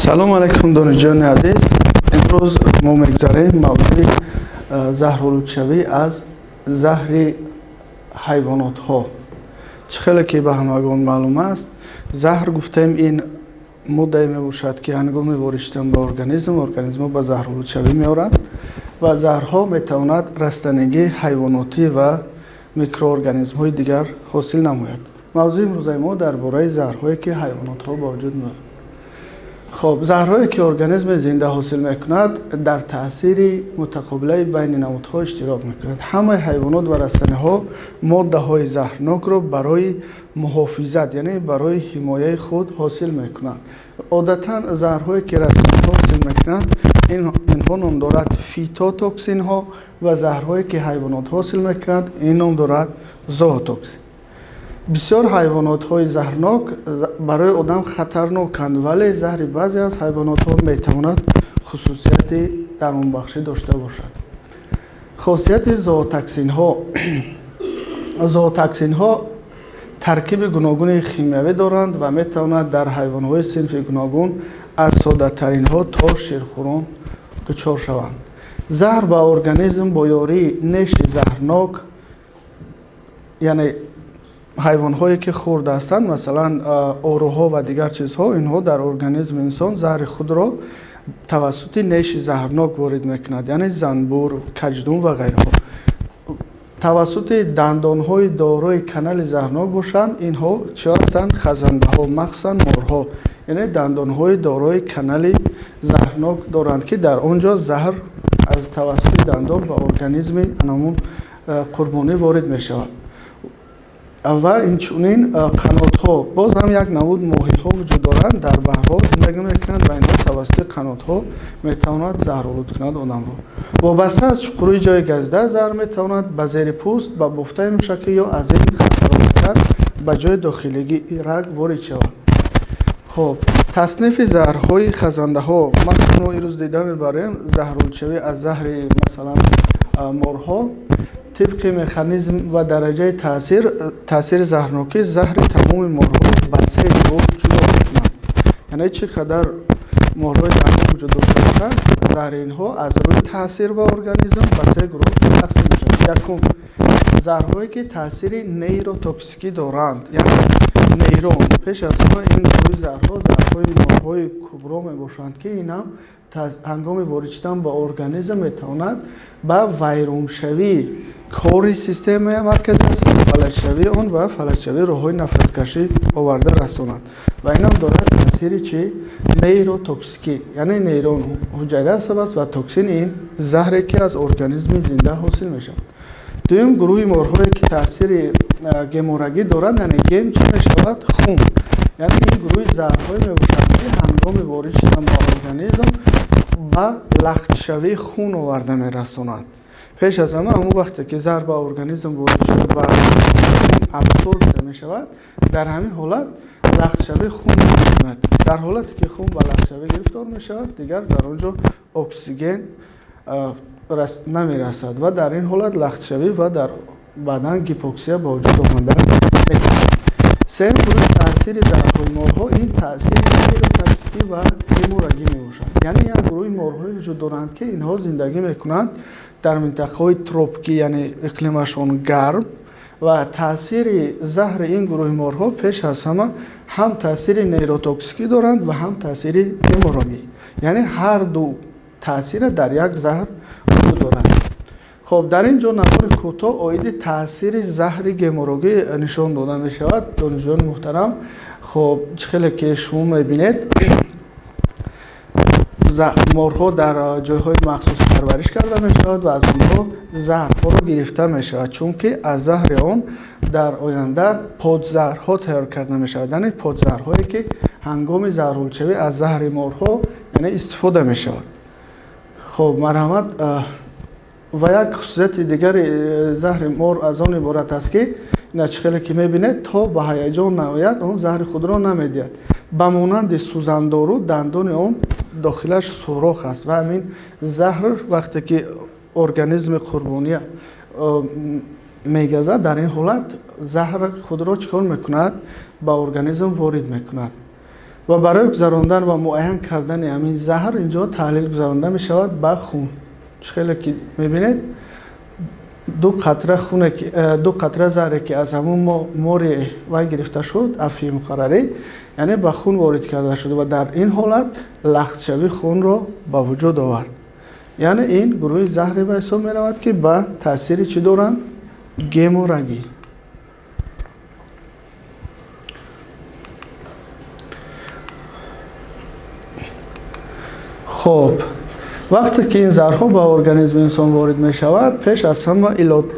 Салом алайкум, донишҷӯёни азиз. Имрӯз мо мегузарем мавзӯи заҳролудшавӣ аз заҳри ҳайвонотҳо. Чӣ хеле ки ба ҳамагон маълум аст, заҳр гуфтем, ин моддае мебошад, ки ҳангоми ворид шудан ба организм организмро ба заҳролудшавӣ меорад ва заҳрҳо метавонад растанигӣ, ҳайвонотӣ ва микроорганизмҳои дигар ҳосил намояд. Мавзӯи имрӯзаи мо дар бораи заҳрҳое, ки ҳайвонотҳо ба вуҷуд меоранд. Хоб, заҳрҳое, ки организми зинда ҳосил мекунад, дар таъсири мутақобилаи байни намудҳо иштирок мекунад. Ҳамаи ҳайвонот ва растаниҳо моддаҳои заҳрнокро барои муҳофизат, яъне барои ҳимояи худ ҳосил мекунанд. Одатан заҳрҳое, ки растаниҳо ҳосил мекунанд, инҳо ном дорад фитотоксинҳо ва заҳрҳое, ки ҳайвонот ҳосил мекунанд, ин ном дорад зоотоксин. Бисёр ҳайвонотҳои заҳрнок барои одам хатарноканд, вале заҳри баъзе аз ҳайвонотҳо метавонад хусусияти дармонбахшӣ дошта бошад. Хосияти зоотоксинҳо. Зоотоксинҳо таркиби гуногуни химиявӣ доранд ва метавонад дар ҳайвонҳои синфи гуногун, аз соддатаринҳо то ширхӯрон, дучор шаванд. Заҳр ба организм бо ёрии неши заҳрнок, яъне ҳайвонҳое, ки хурд ҳастанд, масалан, оруҳо ва дигар чизҳо, инҳо дар организми инсон заҳри худро тавассути неши заҳрнок ворид мекунад, яъне занбур, каҷдум ва ғайраҳо. Тавассути дандонҳои дорои канали заҳрнок бошанд, инҳо чӣ ҳастанд? Хазандаҳо, махсусан морҳо, яъне дандонҳои дорои канали заҳрнок доранд, ки дар он ҷо заҳр аз тавассути дандон ба организми анамун қурбонӣ ворид мешавад. Ва инчунин қанотҳо. Боз ҳам як намуд моҳиҳо вуҷуд доранд, дар баҳрҳо зиндагӣ мекунанд ва инҳо тавассути қанотҳо метавонад заҳролуд кунад одамро. Вобаста аз чуқурии ҷои газида, заҳр метавонад ба зери пӯст, ба бофтаи мушакӣ ё аз ин хатарноктар ба ҷои дохилигии раг ворид шавад. Хоб, таснифи заҳрҳои хазандаҳо. Махсус мо имрӯз дида мебарем заҳролудшавӣ аз заҳри, масалан, морҳо. Тибқи механизм ва дараҷаи таъсир, таъсири заҳрнокӣ, заҳри тамоми морҳо ба се гурӯҳ ҷудо мекунанд. Яъне чӣ қадар морҳои заҳрнок вуҷуд дошта бошанд, заҳри инҳо аз рӯи таъсир ба организм ба се гурӯҳ тақсим мешавад. Якум, заҳрҳое, ки таъсири нейротоксикӣ доранд, яъне нейрон. Пеш аз ҳама ин гурӯҳи заҳрҳо заҳрҳои морҳои кубро мебошанд, ки ин ҳам ҳангоми ворид шудан ба организм метавонад ба вайроншавии кори системаи маркази асаб, фалаҷшавии он ва фалаҷшавии роҳҳои нафаскашӣ оварда расонад. Ва инам дорад таъсири чи? Нейротоксикӣ, яъне нейрон ҳуҷайраи асаб аст ва токсин ин заҳре, ки аз организми зинда ҳосил мешавад. Дуюм гурӯҳи морҳое, ки таъсири геморрагӣ доранд, яъне гем чӣ мешавад? Хун. Яъне ин гурӯҳи заҳрҳое мебошанд, ки ҳангоми ворид шудан ба организм ба лахтшавии хун оварда мерасонад. Пеш аз ҳама, ҳамон вақте ки заҳр ба организм ворид шуда, ба абсорбсия мешавад, дар ҳамин ҳолат лахтшавии хун мешавад. Дар ҳолате ки хун ба лахтшавӣ гирифтор мешавад, дигар дар он ҷо оксиген намерасад ва дар ин ҳолат лахтшавӣ ва дар бадан гипоксия ба вуҷуд омада метавонад. Сеюм гурӯҳи таъсири заҳрҳои морҳо ин таъсири нейротоксикӣ ва геморрагӣ мебошад. Яъне як гурӯҳи морҳое вуҷуд доранд, ки инҳо зиндагӣ мекунанд дар минтақаҳои тропикӣ, яъне иқлимашон гарм, ва таъсири заҳри ин гурӯҳи морҳо пеш аз ҳама ҳам таъсири нейротоксикӣ доранд ва ҳам таъсири геморрагӣ, яъне ҳар ду таъсира дар як заҳр вуҷуд доранд. Хоб, дар ин ҷо навори кӯтоҳ оиди таъсири заҳри геморрогӣ нишон дода мешавад, донишҷӯёни муҳтарам. Хоб, чӣ хеле ки шумо мебинед, морҳо дар ҷойҳои махсус парвариш карда мешавад ва аз онҳо заҳрҳоро гирифта мешавад, чунки аз заҳри он дар оянда подзаҳрҳо тайёр карда мешавад, яъне подзаҳрҳое, ки ҳангоми заҳролудшавӣ аз заҳри морҳо, яъне, истифода мешавад. Хоб, марҳамат. Ва як хусусияти дигари заҳри мор аз он иборат аст, ки ина чӣ хеле ки мебинед, то ба ҳаяҷон наояд, он заҳри худро намедиҳад. Ба монанди сӯзандору дандони он дохилаш сӯрох аст ва ҳамин заҳр вақте ки организми қурбония мегазад, дар ин ҳолат заҳр худро чӣ кор мекунад? Ба организм ворид мекунад. Ва барои гузарондан ва муайян кардани ҳамин заҳр инҷо таҳлил гузаронда мешавад ба хун. Чӣ хеле ки мебинед, ду қатра хуне ки ду қатра заҳре ки аз ҳамун мори вай гирифта шуд, афии муқаррарӣ, яъне ба хун ворид карда шуд ва дар ин ҳолат лахтшавии хунро ба вуҷуд овард. Яъне ин гурӯҳи заҳре ба ҳисоб меравад, ки ба таъсири чӣ доранд? Геморрагӣ. Хоб, вақте ки ин заҳрҳо ба организми инсон ворид мешавад, пеш аз ҳама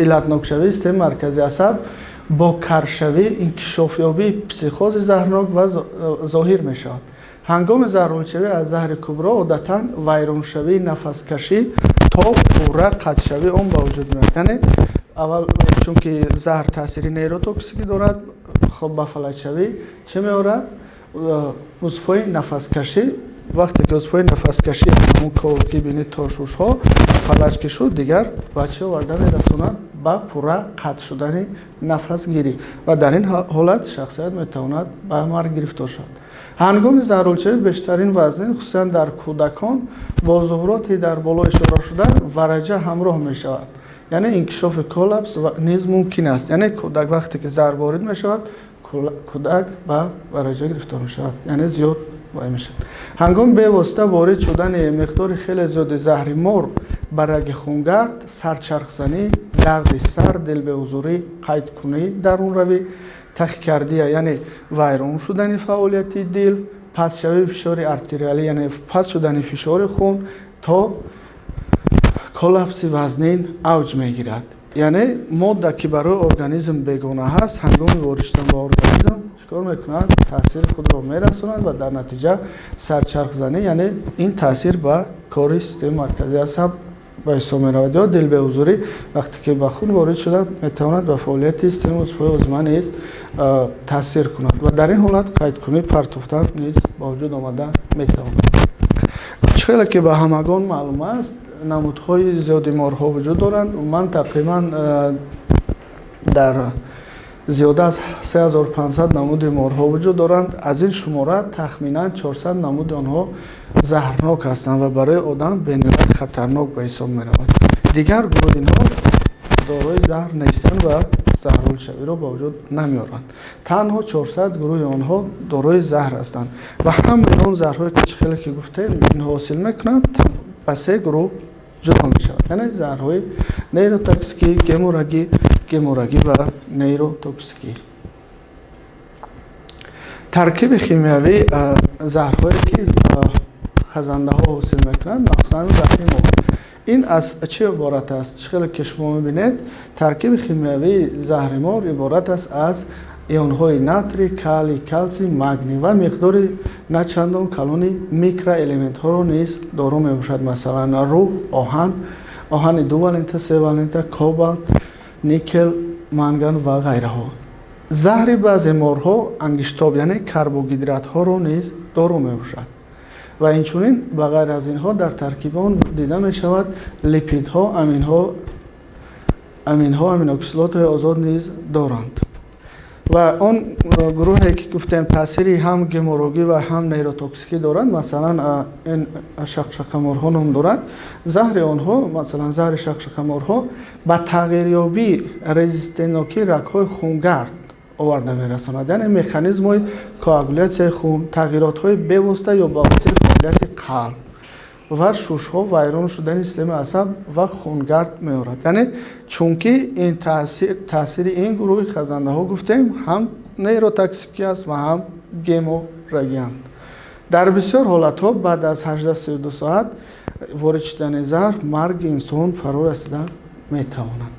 иллатнокшавии системаи марказии асаб бо каршавӣ, инкишофёбии психози заҳрнок ва зоҳир мешавад. Ҳангоми заҳролудшавӣ аз заҳри кубро одатан вайроншавии нафаскашӣ то пурра қатъшавии он ба вуҷуд меояд. Яъне аввал, чунки заҳр таъсири нейротоксикӣ дорад, хоб ба фалаҷшавӣ чӣ меорад? Узвҳои нафаскашӣ. Вақте ки узвҳои нафаскашӣ ҳамон ковоки бинӣ то шушҳо фалаҷ ки шуд, дигар ба чӣ оварда мерасонад? Ба пурра қатъ шудани нафасгирӣ ва дар ин ҳолат шахсият метавонад ба марг гирифтор шавад. Ҳангоми заҳролудшавӣ бештарин вазнин, хусусан дар кӯдакон, бо зуҳуроти дар боло ишора шуда вараҷа ҳамроҳ мешавад. Яъне инкишофи коллапс низ мумкин аст. Яъне кӯдак вақте ки заҳр ворид мешавад, кӯдак ба вараҷа гирифтор мешавад, яъне зиёд вай мешавад. Ҳангоми бевосита ворид шудани миқдори хеле зиёди заҳри мор ба раги хунгард, сарчархзанӣ, дарди сар, дилбеҳузурӣ, қайдкунӣ, дарунравӣ, тахикардия, яъне вайрон шудани фаъолияти дил, пастшавии фишори артериалӣ, яъне паст шудани фишори хун то коллапси вазнин авҷ мегирад. Яъне модда ки барои организм бегона ҳаст, ҳангоми ворид шудан ба организм чикор мекунад? Таъсири худро мерасонад ва дар натиҷа сарчархзанӣ, яъне ин таъсир ба кори системаи марказии асаб ба ҳисоб меравад. Ё дилбеҳузурӣ вақте ки ба хун ворид шуда метавонад ба фаъолияти системаи узвҳои ҳозима низ таъсир кунад ва дар ин ҳолат қайдкунӣ, партофтан низ ба вуҷуд омада метавонад. Чӣ хеле ки ба ҳамагон маълум аст, намудҳои зиёди морҳо вуҷуд доранд. Умуман тақрибан дар зиёда аз 3500 намуди морҳо вуҷуд доранд. Аз ин шумора тахминан 400 намуди онҳо заҳрнок ҳастанд ва барои одам бениҳоят хатарнок ба ҳисоб меравад. Дигар гурӯҳи инҳо дорои заҳр нестанд ва заҳролудшавиро ба вуҷуд намеоранд. Танҳо 400 гурӯҳи онҳо дорои заҳр ҳастанд ва ҳамаи он заҳрҳое ки чӣ хеле ки гуфтем инҳо ҳосил мекунанд, ба се гурӯҳ ҷудо мешавад. Яъне заҳрҳои нейротоксикӣ, геморрагӣ ва нейротоксикӣ. Таркиби химиявии заҳрҳое ки хазандаҳо ҳосил мекунанд, махсусан заҳри мор. Ин аз чӣ иборат аст? Чӣ хеле ки шумо мебинед, таркиби химиявии заҳри мор иборат аст аз ионҳои натрий, калий, калсий, магний ва миқдори на чандон калони микроэлементҳоро низ доро мебошад. Масалан, рӯҳ, оҳан, оҳани дувалента, севалента, кобалт, никел, манган ва ғайраҳо. Заҳри баъзе морҳо ангиштоб, яъне карбогидратҳоро низ доро мебошад. Ва инчунин ба ғайр аз инҳо дар таркиби он дида мешавад липидҳо, аминҳо, аминокислотаҳои озод низ доранд. Ва он гурӯҳе ки гуфтем таъсири ҳам геморрогӣ ва ҳам нейротоксикӣ доранд, масалан ин шақшақаморҳо ном дорад. Заҳри онҳо, масалан заҳри шақшақаморҳо ба тағйирёбии резистентнокии рагҳои хунгард оварда мерасонад. Яъне механизмҳои коагулятсияи хун, тағйиротҳои бевосита ё ба воситаи фаъолияти қалб ва шушҳо, вайрон шудани системаи асаб ва хунгард меорад. Яъне чунки ин таъсири ин гурӯҳи хазандаҳо гуфтем ҳам нейротоксикӣ аст ва ҳам геморрагианд. Дар бисёр ҳолатҳо баъд аз 18-32 соат ворид шудани заҳр марги инсон фаро расида метавонад.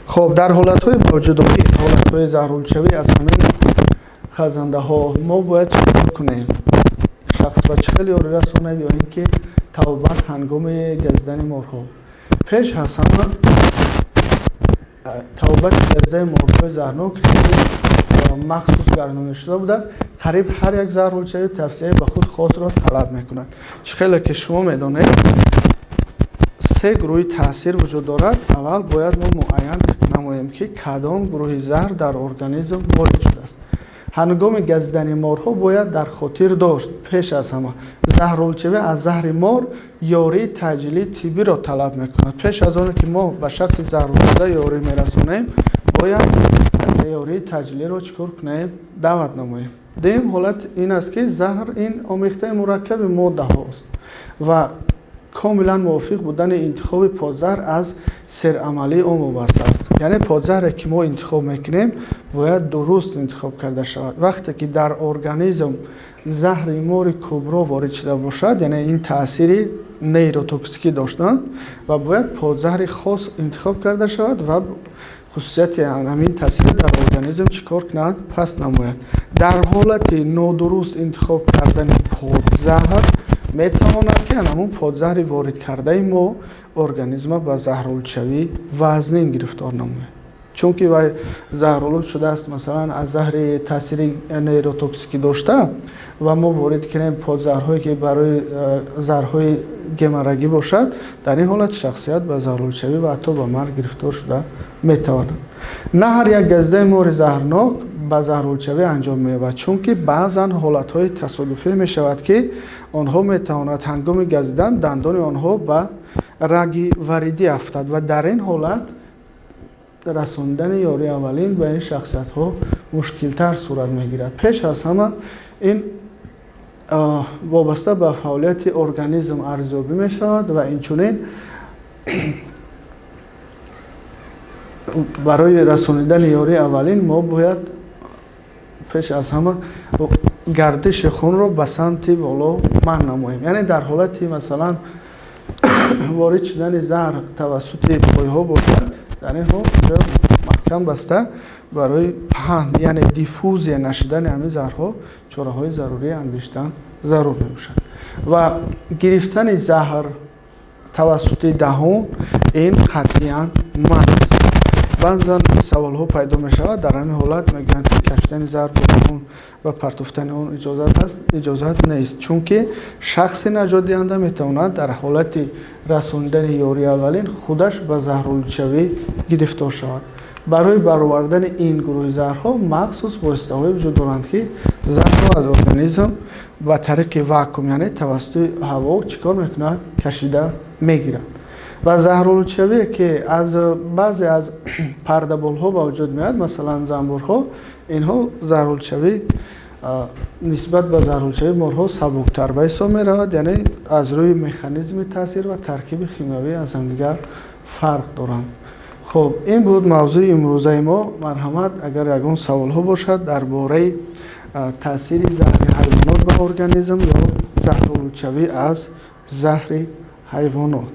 Хоб, дар ҳолатҳои мавҷудобӣ, ҳолатҳои заҳролудшавӣ аз ҳамин хазандаҳо мо бояд чӣ кор кунем? Шахс ба чӣ хел ёрӣ расонем ё ин ки тавбат ҳангоми газидани морҳо? Пеш аз ҳама тавбати газидани морҳои заҳрнок хеле махсус гардонида шуда буда, қариб ҳар як заҳролудшавӣ тавсияи ба худ хосро талаб мекунад. Чӣ хеле ки шумо медонед, се гурӯҳи таъсир вуҷуд дорад. Аввал бояд мо муайян намоем, ки кадом гурӯҳи заҳр дар организм ворид шудааст. Ҳангоми газидани морҳо бояд дар хотир дошт, пеш аз ҳама заҳролудшавӣ аз заҳри мор ёрии таъҷилии тиббиро талаб мекунад. Пеш аз оне ки мо ба шахси заҳролудшуда ёрӣ мерасонем, бояд ёрии таъҷилиро чӣ кор кунем? Даъват намоем. Дуюм ҳолат ин аст, ки заҳр ин омехтаи мураккаби моддаҳост ва комилан мувофиқ будани интихоби подзаҳр аз серамалии он вобаста аст. Яъне подзаҳре, ки мо интихоб мекунем, бояд дуруст интихоб карда шавад. Вақте ки дар организм заҳри мори кобро ворид шуда бошад, яъне ин таъсири нейротоксикӣ дошта ва бояд подзаҳри хос интихоб карда шавад ва хусусияти ҳамин таъсир дар организм чӣ кор кунад? Паст намояд. Дар ҳолати нодуруст интихоб кардани подзаҳр метавонад, ки ҳамун подзаҳри ворид кардаи мо организма ба заҳролудшавӣ вазнин гирифтор намояд. Чунки вай заҳролуд шудааст, масалан, аз заҳри таъсири нейротоксикӣ дошта ва мо ворид кунем подзаҳрҳое, ки барои заҳрҳои геморрагӣ бошад, дар ин ҳолат шахсият ба заҳролудшавӣ ва ҳатто ба марг гирифтор шуда метавонад. На ҳар як газидаи мори заҳрнок ба заҳролудшавӣ анҷом меёбад, чунки баъзан ҳолатҳои тасодуфӣ мешавад, ки онҳо метавонад ҳангоми газидан дандони онҳо ба раги варидӣ афтад ва дар ин ҳолат расондани ёрии аввалин ба ин шахсиятҳо мушкилтар сурат мегирад. Пеш аз ҳама ин вобаста ба фаъолияти организм арзёбӣ мешавад ва инчунин барои расонидани ёрии аввалин мо бояд пеш аз ҳама гардиши хунро ба самти боло манъ намоем. Яъне дар ҳолати, масалан, ворид шудани заҳр тавассути пойҳо бошад, дар ин ҳол маҳкам баста барои паҳн, яъне диффузия нашудани ҳамин заҳрҳо чораҳои зарурӣ андешидан зарур мебошад. Ва гирифтани заҳр тавассути даҳон ин қатъиян манъ аст. Баъзан саволҳо пайдо мешавад, дар ҳамин ҳолат мегӯянд, ки кашидани заҳр бо даҳон ва партофтани он иҷозат аст? Иҷозат нест, чунки шахси наҷотдиҳанда метавонад дар ҳолати расонидани ёрии аввалин худаш ба заҳролудшавӣ гирифтор шавад. Барои баровардани ин гурӯҳи заҳрҳо махсус воситаҳое вуҷуд доранд, ки заҳрро аз организм ба тариқи вакуум, яъне тавассути ҳаво чӣ кор мекунад? Кашида мегирад. Ва заҳролудшавие, ки аз баъзе аз пардаболҳо ба вуҷуд меояд, масалан занбурҳо, инҳо заҳролудшавӣ нисбат ба заҳролудшавии морҳо сабуктар ба ҳисоб меравад, яъне аз рӯи механизми таъсир ва таркиби химиявӣ аз ҳамдигар фарқ доранд. Хуб, ин буд мавзӯи имрӯзаи мо. Марҳамат, агар ягон саволҳо бошад дар бораи таъсири заҳри ҳайвонот ба организм ё заҳролудшавӣ аз заҳри ҳайвонот.